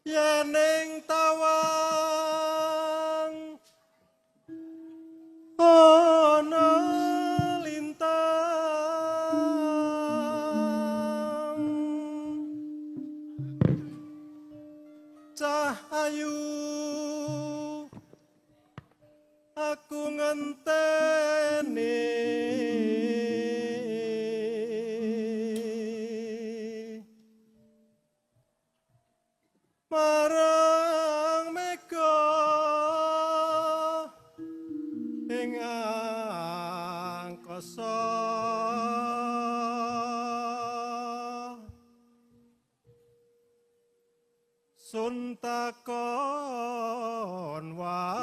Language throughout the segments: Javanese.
Yen ing tawang ana lintang, cah ayu aku ngenteni. Marang mega ing angkasa, sun takon war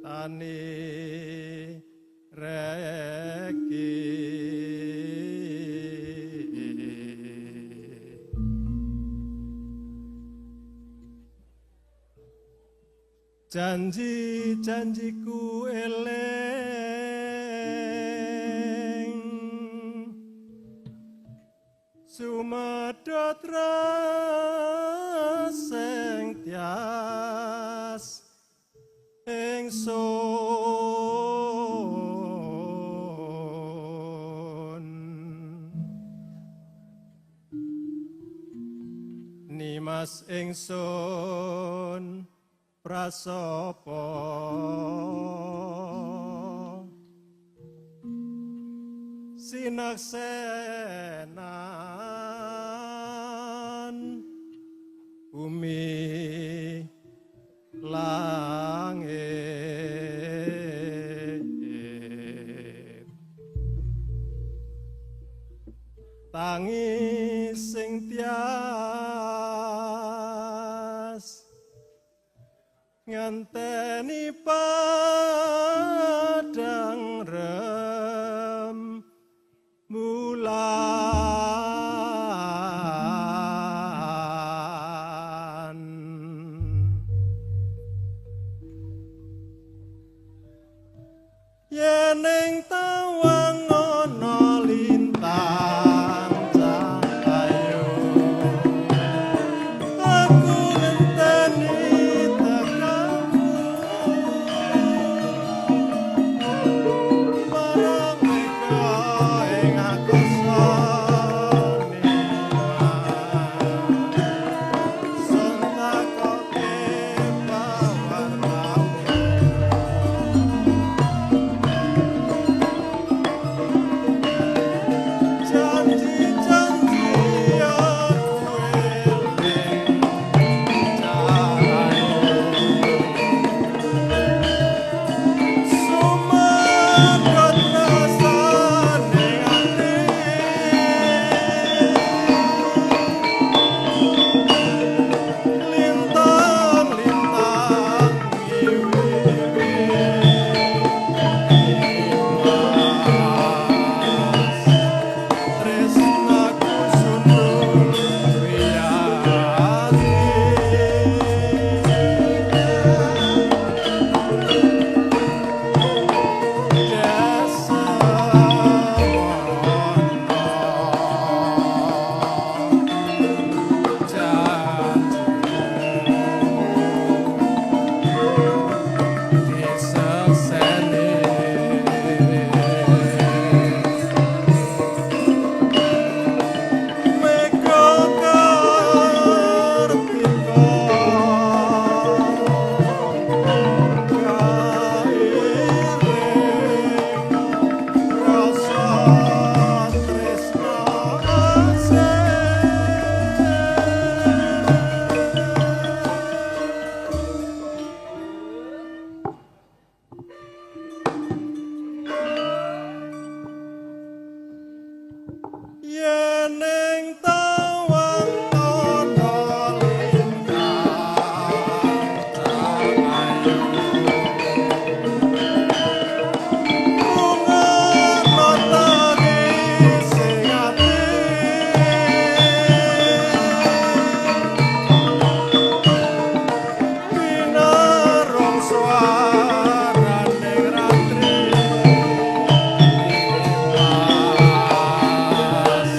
tani reki. Janji-janjiku eling, sumedhot raseng tias ingsun. Nimas ingsun prasapa, sinaksenan bumi langit. Tangis sing tias ngenteni padang rembulan. Yen ing tawang ana lintang, cah ayu aku ngenteni tekamu. Marang mega ing angkasa, sun takoke pawartamu. Janji-janji aku eling, cah ayu, sumedhot rasane ati. Lintang-lintang wiwi, nimas tresnaku sundul wiyati. Mega kartika kairing rasa tresna asih. Yen ing tawang ana lintang, cah ayu rungokno tangis sing ati. Pinarung suarane ratri, nimas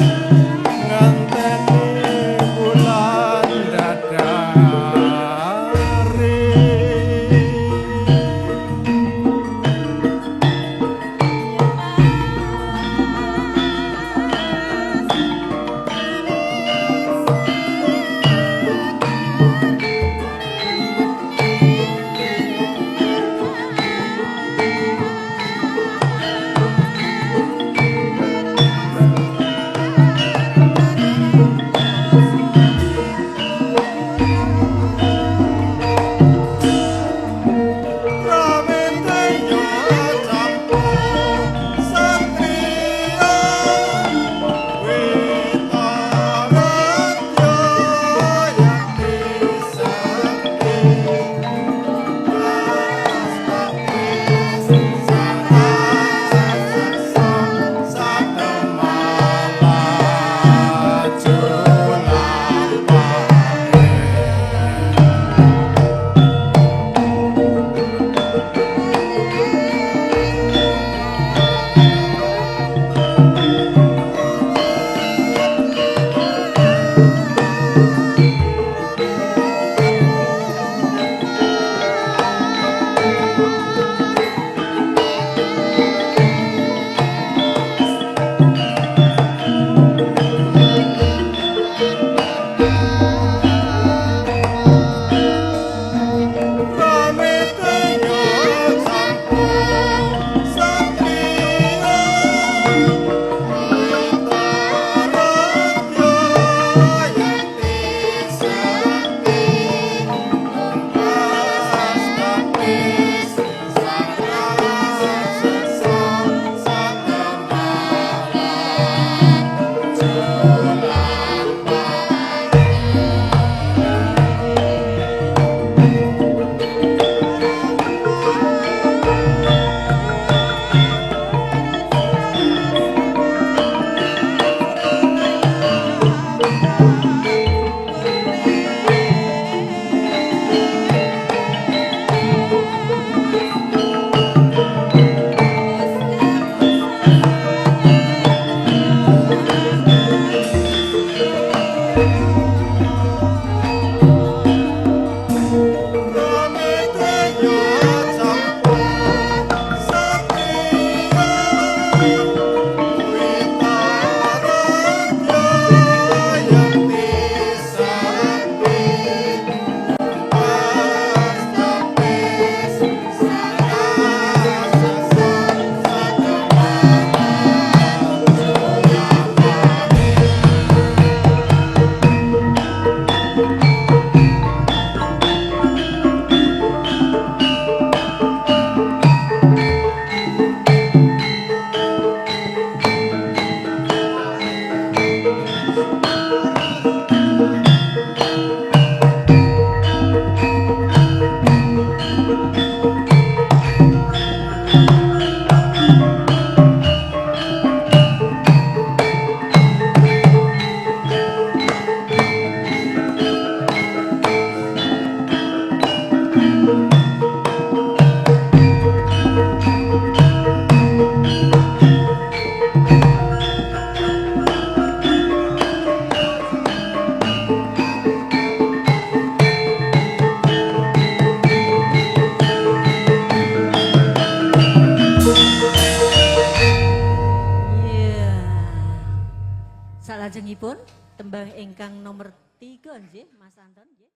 Salajengipun tembang ingkang nomor 3 nggih, Mas Anton nggih.